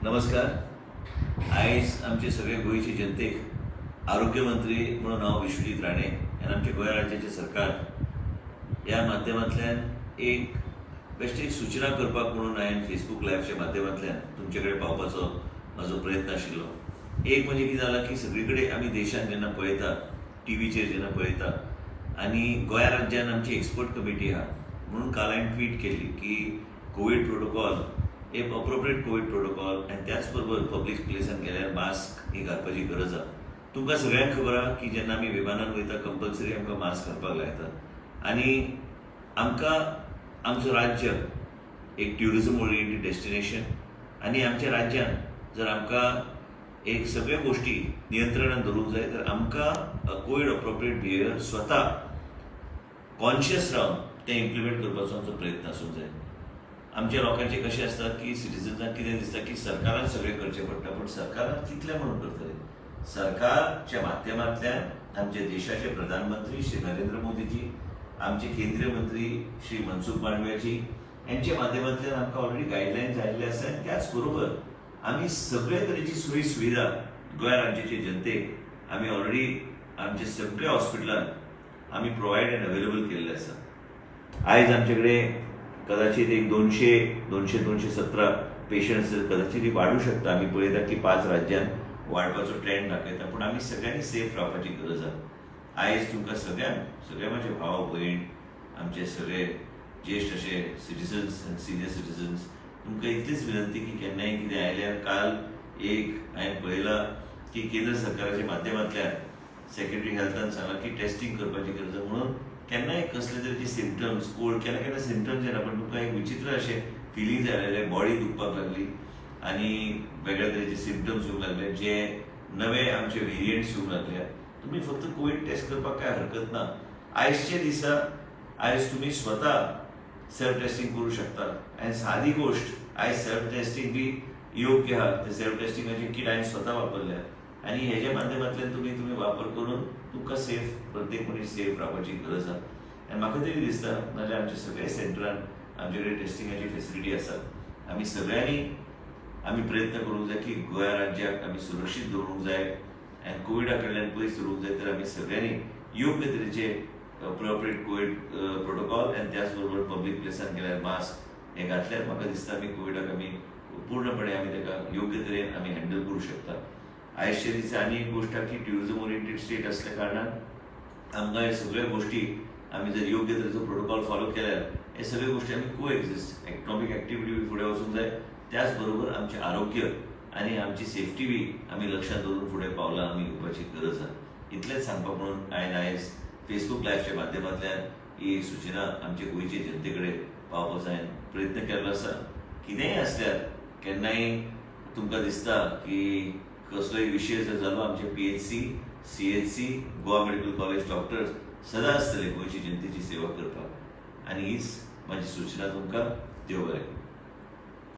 नमस्कार. आयज आमचे सगळे गोंयचे जनतेक आरोग्य मंत्री म्हणून हांव विश्वजीत राणे आनी आमच्या गोंय राज्याचें सरकार ह्या माध्यमांतल्यान एक बेश्टी एक सुचना करपाक म्हणून हांवें फेसबूक लायव्हच्या माध्यमांतल्यान तुमचे कडेन पावपाचो म्हाजो प्रयत्न आशिल्लो. एक म्हणजे कितें जालां की सगळी कडेन आमी देशांत जेन्ना पळयता, टिवीचेर जेन्ना पळयता आनी गोंया राज्यान आमची एक्सपर्ट कमिटी आहा म्हणून काल हांवें ट्वीट केल्ली की कोवीड प्रोटोकॉल एक अप्रोप्रिएट कोवीड प्रोटोकॉल आनी त्याच बरोबर पब्लीक प्लेसान गेल्यार मास्क ही घालपाची गरज आहा. तुमकां सगळ्यांक खबर आहा की जेन्ना आमी विमानान वयता, कंपल्सरी आमकां मास्क घालपाक लायतात आनी आमकां आमचो राज्य एक ट्युरिजम ओरिएंटेड डेस्टिनेशन आनी आमच्या राज्यान जर आमकां एक सगळ्यो गोश्टी नियंत्रणान दवरूंक जाय तर आमकां कोवीड अप्रोप्रिएट बिहेवियर स्वता कॉन्शियस रावन तें इम्प्लिमेंट करपाचो आमचो प्रयत्न आसूंक जाय. आमच्या लोकांचे कशें आसता की सिटीजन्सांक कितें दिसता की सरकारान सगळें करचें पडटा, पूण सरकारान कितलें म्हणून करतलें? सरकारच्या माध्यमांतल्यान आमच्या देशाचे प्रधानमंत्री श्री नरेंद्र मोदीजी, आमचे केंद्रीय मंत्री श्री मनसुख मांडवियाजी यांच्या माध्यमांतल्यान आमकां ऑलरेडी गायडलायन्स आयिल्ले आसा आनी त्याच बरोबर आमी सगळे तरेची सोयी सुविधा गोंय राज्याचे जनतेक आमी ऑलरेडी आमच्या सगळ्या हॉस्पिटलांत आमी प्रोवायड आनी अवेलेबल केल्ले आसा. आयज आमचे कडेन कदाचित एक 200, 200, 217 पेशंट्स कदाचित ही वाडूं शकता. आमी पळयता की पांच राज्यांत वाडपाचो ट्रेंड दाखयता, पूण आमी सगळ्यांनी सेफ रावपाची गरज आहा. आयज तुमकां सगळ्यांक, सगळे म्हाजे भाव भयण, आमचे सगळे ज्येश्ठ अशे सिटीजन्स आनी सिनियर सिटीजन्स, तुमकां इतलीच विनंती की केन्नाय कितें आयल्यार, काल एक हांवें पळयलां की केंद्र सरकाराच्या माध्यमांतल्यान सेक्रेटरी हेल्थान सांगलां की टेस्टिंग करपाची गरज आहा म्हणून केन्नाय कसले तरेचे सिमटम्स, कोल्ड, केन्ना केन्ना सिमटम्स येना, पण तुमकां एक विचित्र अशें फिलिंग जालें, बॉडी दुखपाक लागली आनी वेगळ्या तरेचे सिमटम्स येवंक लागले, जे नवे आमचे वेरियंट्स येवंक लागले, तुमी फक्त कोवीड टेस्ट करपाक काय हरकत ना. आयजच्या दिसा आयज तुमी स्वता सेल्फ टेस्टिंग करू शकता आनी सादी गोश्ट, आयज सेल्फ टेस्टिंग बी योग्य आहा. ते सेल्फ टेस्टिंगाचे किट हांवें स्वता वापरल्या आनी हेज्या माध्यमांतल्यान तुमी वापर करून तुमकां सेफ, प्रत्येक मनीस सेफ रावपाची गरज आहा. आनी म्हाका तरी दिसता, नाजाल्यार आमच्या सगळ्या सेंटरान आमचे कडेन टेस्टिंगाची फेसिलिटी आसा. आमी सगळ्यांनी आमी प्रयत्न करूंक जाय की गोंया राज्याक आमी सुरक्षीत दवरूंक जाय आनी कोविडा कडल्यान पयस दवरूंक जाय, तर आमी सगळ्यांनी योग्य तरेचे अप्रोप्रिएट कोवीड प्रोटोकॉल आनी त्याच बरोबर पब्लीक प्लेसान गेल्यार मास्क हे घातल्यार म्हाका दिसता आमी कोविडाक आमी पूर्णपणे आमी ताका योग्य तरेन आमी हँडल करूं शकता. आयजच्या दिसा आनी एक गोश्ट आहा की ट्युरिजम ओरिएंटेड स्टेट असल्या कारणान आमकां हे सगळ्यो गोश्टी आमी जर योग्य तरेचो प्रोटोकॉल फॉलो केल्यार हे सगळ्यो गोश्टी आमी को एक्झिस्ट, इकनॉमीक एक्टिविटी बी फुडें वचूंक जाय, त्याच बरोबर आमचें आरोग्य आनी आमची सेफ्टी बी आमी लक्षांत दवरून फुडें पावलां आमी घेवपाची गरज आहा. इतलेंच सांगपाक म्हणून हांवें आयज फेसबूक लायव्हच्या माध्यमांतल्यान ही सुचना आमचे गोंयचे जनते कडेन पावपाचो हांवें प्रयत्न केल्लो आसा. कितेंय आसल्यार, केन्नाय तुमकां दिसता की कसलोय विशय जर जालो, आमचे PHC, CHC, Goa medical college doctors सदां आसतले गोंयची जनतेची सेवा करपाक आनी हीच म्हाजी सुचना तुमकां. देव बरें करूं.